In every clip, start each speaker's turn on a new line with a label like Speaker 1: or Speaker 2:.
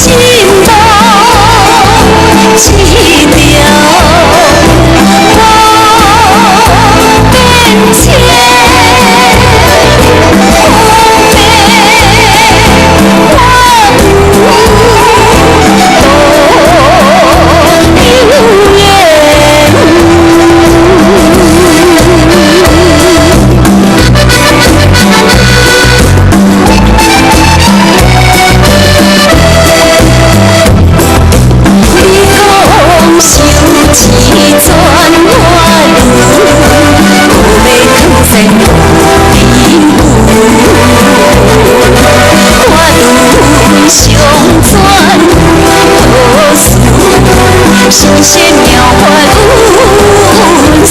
Speaker 1: 一路一條無變遷。你講收錢轉我愈，無欲囥在貧富。我對上轉多事，神仙妙法有事，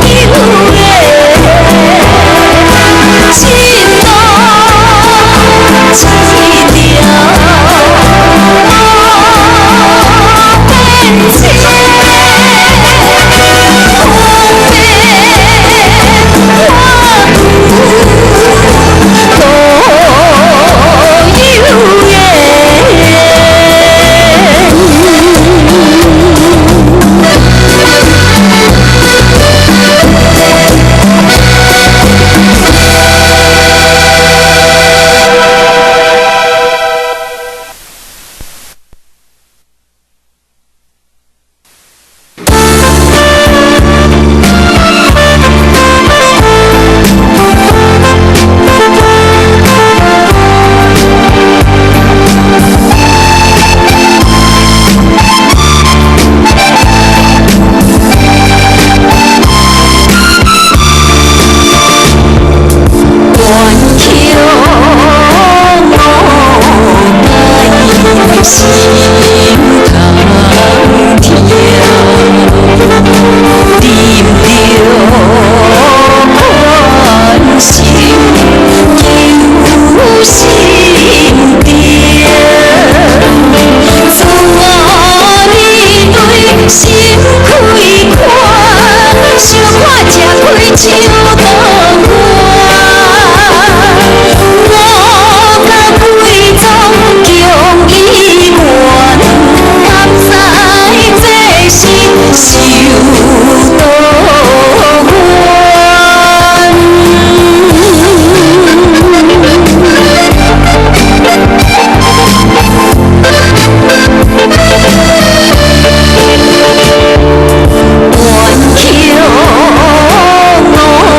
Speaker 1: 一路一條無變遷。冤曲五擺心通痛，忍著寬心求心定，自你對心開闊，相看才開手當我。我佮貴宗共意願，敢知這是受多冤。冤曲五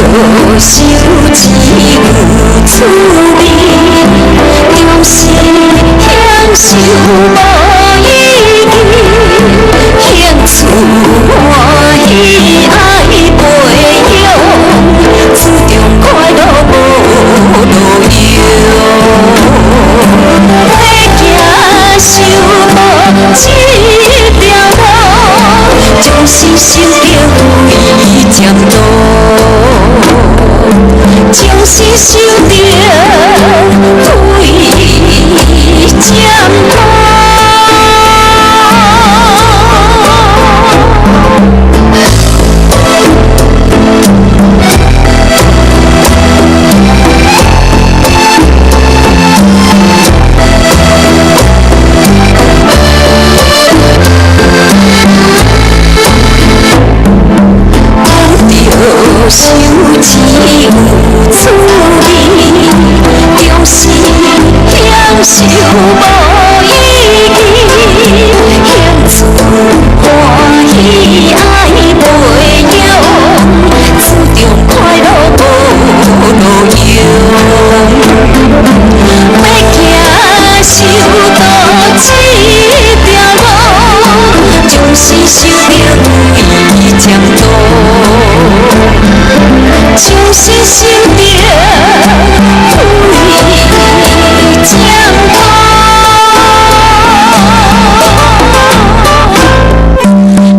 Speaker 1: 收錢有趣味，終是享受無意義，興趣歡喜愛培養，注重快樂無路用。欲行修道這條路，終生修得為前途，終生修得為前途。講著收錢有趣味，終是享受無意義，興趣歡喜愛培養，注重快樂無路用。欲行修道這條路，終生修得為前途，終生修得為前途。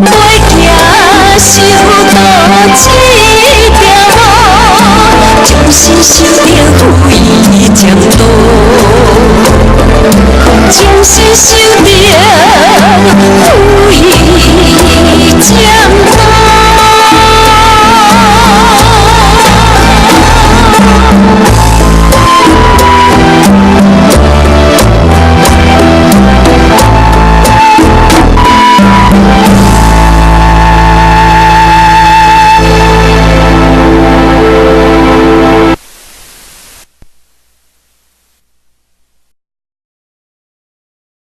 Speaker 1: 欲行修道這條路，終生修得為前途，終生修得為前途。